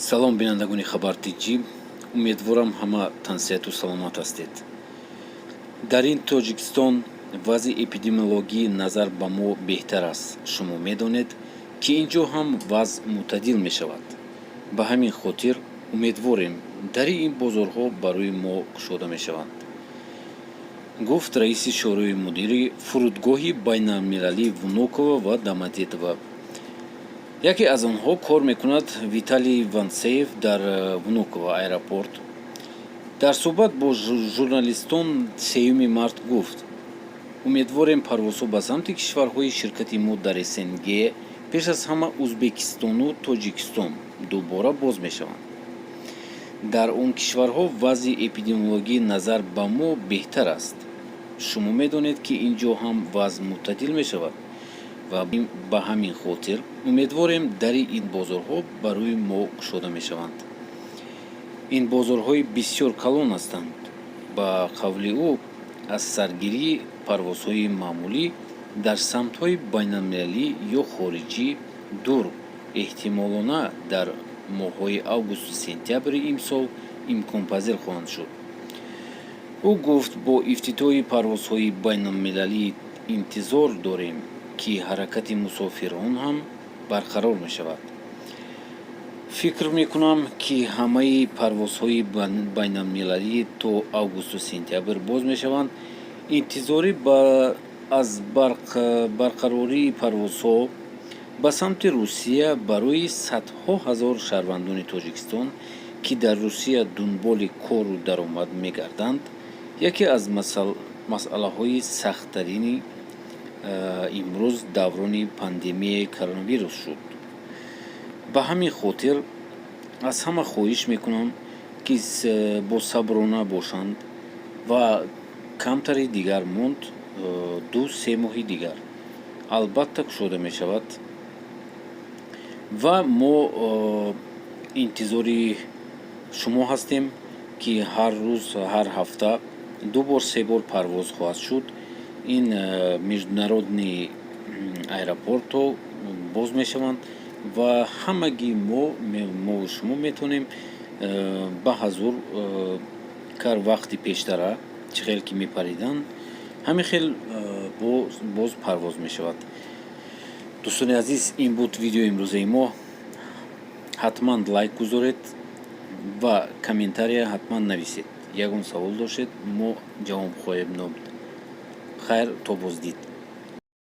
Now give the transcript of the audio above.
Салом, бинандагони Хабар Тҷ. Умедворам, ҳама тансиҳату саломат ҳастед. Дар ин Тоҷикистон вазъи эпидемиологӣ назар ба мо беҳтар аст. Шумо медонед, ки ин ҷо ҳам вазъ мӯътадил мешавад. Ба ҳамин хотир умедворем, дари ин бозорҳо барои мо кушода мешаванд, гуфт раиси шӯрои мудири фурудгоҳи байналмилалии Внуково ва Домодедово. Яке аз онҳо кор мекунад. Виталий Вансеев дар Внуково аэропорт дар суҳбат бо журналистон 3 март гуфт: «Умедворем, парвозҳо ба самти кишварҳои ширкати мо дар СНГ, пеш аз ҳама Узбекистону Тоҷикистон, дубора боз мешаванд. Дар он кишварҳо вазъи эпидемиологӣ назар ба мо беҳтар аст. Шумо медонед, ки ин ҷо ҳам вазъ мӯътадил мешавад ва ба ҳамин хотир умедворем, дари ин бозорҳо барои мо кушода мешаванд. Ин бозорҳои бисёр калон ҳастанд». Ба қавли ӯ, аз саргирии парвозҳои маъмулӣ дар самтҳои байналмилалӣ ё хориҷӣ дур эҳтимолона дар моҳҳои августу сентябри имсол имконпазир хоҳанд шуд. Ӯ гуфт, бо ифтитоҳи парвозҳои байналмилалӣ интизор дорем, ки ҳаракати мусофирон ҳам барқарор мешавад. «Фикр мекунам, ки ҳамаи парвозҳои байналмилалӣ то августу сентябр боз мешаванд». Интизорӣ аз барқарории парвозҳо ба самти Русия барои садҳо ҳазор шаҳрвандони Тоҷикистон, ки дар Русия дунболи кору даромад мегарданд, яке аз масъалаҳои сахттарини имрӯз даврони пандемияи коронавирус шуд. «Ба ҳамин хотир аз ҳама хоҳиш мекунам, ки босаброна бошанд ва камтари дигар монд, 2-3 моҳи дигар албатта кушода мешавад ва мо интизори шумо ҳастем, ки ҳар рӯз, ҳар ҳафта ду бор, се бор парвоз хоҳад шуд. Ин международный аэропортҳо боз мешаванд ва ҳамагӣ мову шумо метавонем ба ҳазур кар вақти пештара чӣ хел ки мепариданд, ҳамин хел боз парвоз мешавад. Дӯстони азиз, ин буд видеои имрӯзаи мо. Ҳатман лайк гузоред ва комментария ҳатман нависед. Ягон савол доштед, мо ҷавоб хоҳем дод. Хайр, то боздид.